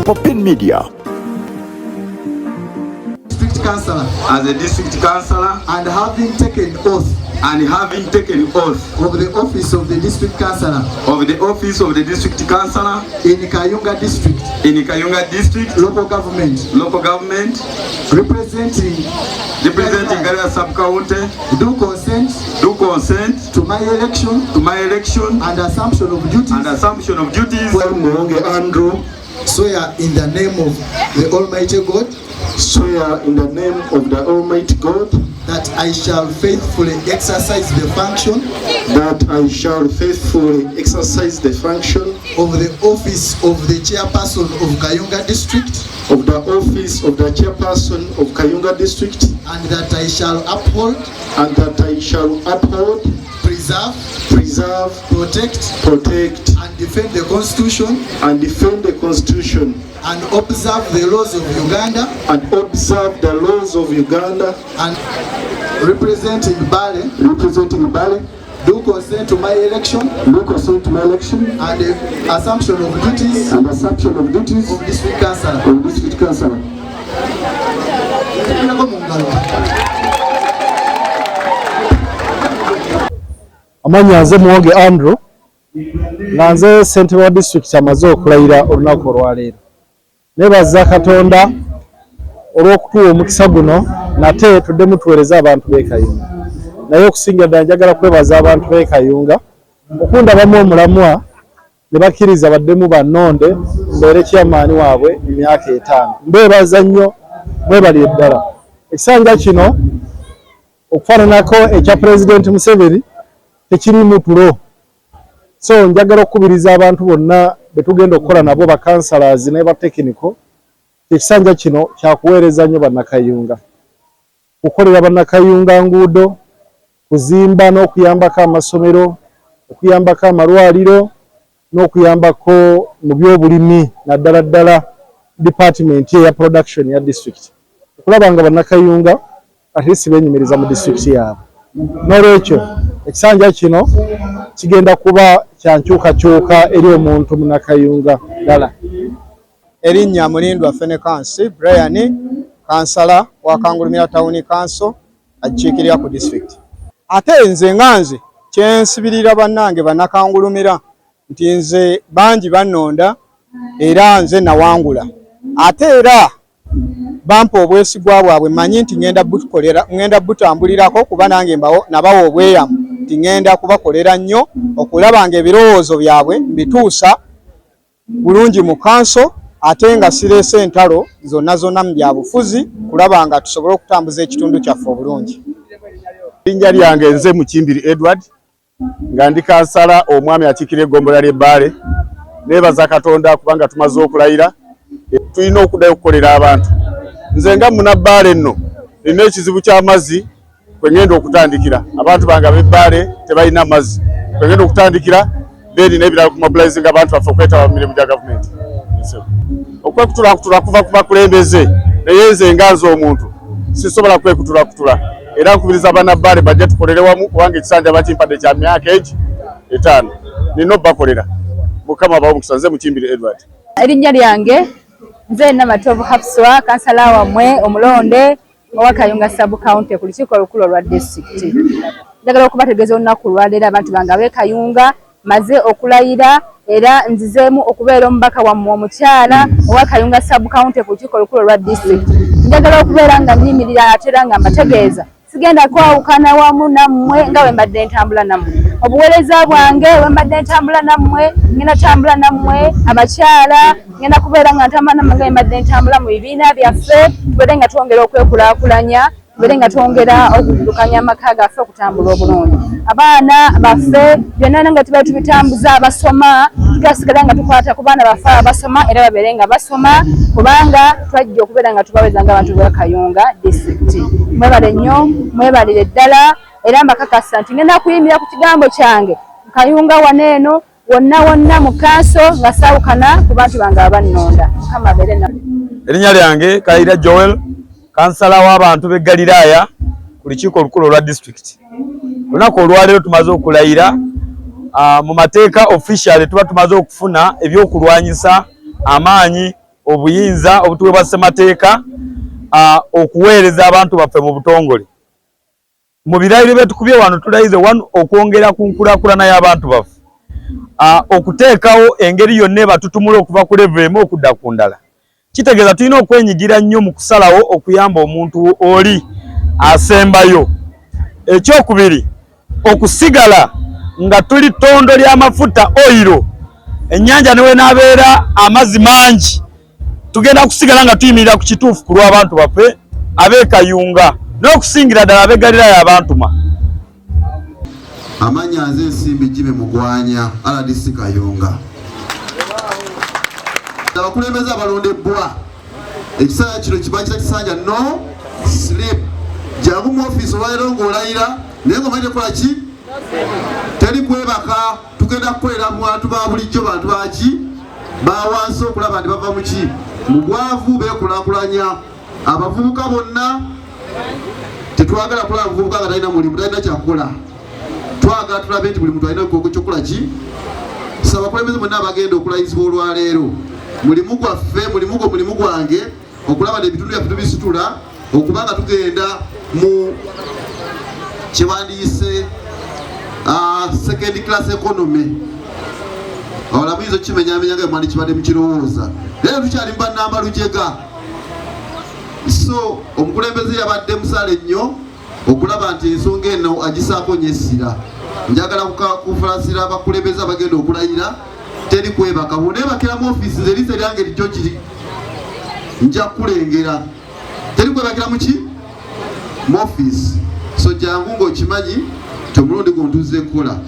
Popin Media. District councillor As a district councillor and having taken oath and having taken oath of the office of the district councillor of the office of the district councillor in Kayunga district in Kayunga district local government local government representing representing Galilaya sub-county, do consent do consent to my election to my election and assumption of duties and assumption of duties. Muwonge Andrew, swear in the name of the Almighty God swear in the name of the Almighty God that I shall faithfully exercise the function that I shall faithfully exercise the function of the office of the chairperson of Kayunga district of the office of the chairperson of Kayunga district and that I shall uphold, and that I shall uphold, preserve, preserve, protect protect, and defend the Constitution and defend the Constitution and observe the laws of Uganda and observe the laws of Uganda and representing Bale representing Bale, do consent to my election do consent to my election and the assumption of duties and assumption of duties of district councillor. of district councillor. Tukulako mu ngalo. Amannya nze Muwonge Andrew, nga nze ssentebe wa disitulikiti amaze okulayira olunaku olwaleero. Neebaza Katonda olw'okutuwa omukisa guno nate tuddemu tuweereze abantu b'e Kayunga. Naye okusingira ddala njagala kwebaza abantu b'e Kayunga okundabamu omulamwa ne bakkiriza baddemu bannonde mbeere chairman waabwe mu myaka 5. Mbeebaza nnyo, mwebalire ddala. Ekisanja kino okufaananako ekya Pulezidenti Museveni tekiriimu tulo. So njagala okukubiriza abantu bonna be tugenda okukola nabo ba councillors ne ba technical, ekisanja kino kyakuweereza nnyo Bannakayunga, kukolera Bannakayunga nguudo, kuzimba n'okuyambako amasomero, okuyambako amalwaliro n'okuyambako mu byobulimi naddala ddala department eya production ya district, okulaba nga Bannakayunga at least beenyumiriza mu district yaabwe. N'olwekyo ekisanja kino kigenda kuba kya nkyukakyuka eri omuntu Munnakayunga ddala. Erinnya Mulindwa Fenekansi Brian, kansala wa Kangulumira Town Council agikiikirira ku district. Ate nze nga nze kyensibirira bannange bannakangulumira nti nze bangi bannonda era nze nawangula, ate era bampa obwesigwa bwabwe, mmanyi nti ngenda butambulirako kuba nange nabawa obweyamu nti ngenda kubakolera nnyo okulaba nga ebirowoozo byabwe mbituusa bulungi mu kanso, ate nga sireese entalo zonna zonna mu byabufuzi kulaba nga tusobole okutambuza ekitundu kyaffe obulungi. Erinnya lyange nze Mukimbiri Edward, nga ndi kansala omwami akiikirira eggombolola ly'e Bbaale. Neebaza Katonda kubanga tumaze okulayira, tulina okuddayo okukolera abantu. Nze nga munnabbaale nno nina ekizibu ky'amazzi kwe ngenda okutandikira. Abantu bange ab'e Bbaale tebalina mazzi, kwe ngenda okutandikira, then n'ebirala ku mobilizinga abantu baffe okwetaba mu mirimu gya gavumenti. Okwekutulakutula kuva ku bakulembeze, naye nze nga nze omuntu sisobola kwekutulakutula, era nkubiriza bannabbaale bajje tukolere wamu kubanga ekisanja bakimpadde kya myaka egi 5, nina obbakolera. Mukama abawe omukisa. Nze Mukimbiri Edward. Erinnya lyange nze Namatovu Hafswa, kansala wammwe omulonde owa Kayunga sub county ku lukiiko olukulu olwa disitulikiti. Njagala okubategeeza olunaku olwaleero abantu bange ab'e Kayunga maze okulayira era nzizeemu okubeera omubaka wammwe omukyala owa Kayunga sub county ku lukiiko olukulu olwa disitulikiti. Njagala okubeera nga nnyimirira ate era nga mbategeeza sigenda kwawukana wamu nammwe nga bwe mbadde ntambula nammwe. Obuweereza bwange bwe mbadde ntambula nammwe, ngenda tambula nammwe abakyala, ngenda kubeera nga ntambula nammwe nga bwe mbadde ntambula mu bibiina byaffe, tubeere nga twongera okwekulaakulanya, tubeere nga twongera okuddukanya amaka gaffe okutambula obulungi. Abaana baffe byonna nga tubeera tubitambuza abasoma, tugasigala nga tukwata ku baana baffe abasoma era babeere nga basoma, kubanga twajja okubeera nga tubaweza ng'abantu b'e Kayunga disitulikiti. Mwebale nnyo, mwebalire ddala, era mbakakasa nti ngenda kuyimirira ku kigambo kyange Kayunga wano eno wonna wonna mu kanso nga saawukana ku bantu bange abannonda. Mukama abeere nammwe. Erinnya lyange Kayiira Joel, kansala w'abantu b'e Galiraaya ku lukiiko olukulu olwa disitulikiti. Olunaku olwaleero tumaze okulayira mu mateeka officially tuba tumaze okufuna ebyokulwanyisa amaanyi Obuyinza obutuweebwa ssemateeka okuweereza abantu baffe mu butongole. Mu birayiro bye tukubye wano tulayize wano okwongera ku nkulaakulana y'abantu baffe, okuteekawo engeri yonna ebatutumula okuva ku level emu okudda ku ndala. Kitegeeza tulina okwenyigira nnyo mu kusalawo okuyamba omuntu oli asembayo. Ekyokubiri, okusigala nga tuli ttondo ly'amafuta oyiro, ennyanja ne wenaabeera amazzi mangi tugenda kusigala nga tuyimirira ku kituufu ku lw'abantu baffe ab'e Kayunga n'okusingira ddala ab'e Galiraaya abantuma. Amanya nze Nsimbi Jimmy Mugwanya, RDC Kayunga. Abakulembeze abalondebbwa ekiseera kino kiba kita kisanja no sleep. Jangu mu ofiisi olwaleero ng'olayira naye ng'omanyi tekola ki, teri kwebaka. Tugenda kukolera mu bantu ba bulijjo, bantu baki ba wansi, okulaba nti bava muki mu bwavu, beekulaakulanya. Abavubuka bonna tetwagala kulaba muvubuka nga talina mulimu, talina kyakukola. Twagala tulabe nti buli muntu alina ekyokukola ki. So abakulembeze mwenna abagenda okulayizibwa olwaleero, mulimu gwaffe, mulimu gwo, mulimu gwange okulaba nti ebitundu byaffe tubisitula okuba nga tugenda mu kyewandiyise second class economy. Awala muyinza okukimenyamenya nga mwandi kibadde mukirowooza, naye tukyali mu bannamba lujega. So omukulembeze yabadde musale nnyo okulaba nti ensonga eno agisaako nnyo essira. Njagala kufalasira abakulembeze abagenda okulayira, teri kwebaka. Bw'oneebakira mu ofiisi nze eriiso eryange lijjo kiri nja kukulengera. Teri kwebakira muki mu ofiisi. So jangu ng'okimanyi nti omulundi guno tuzze kukola.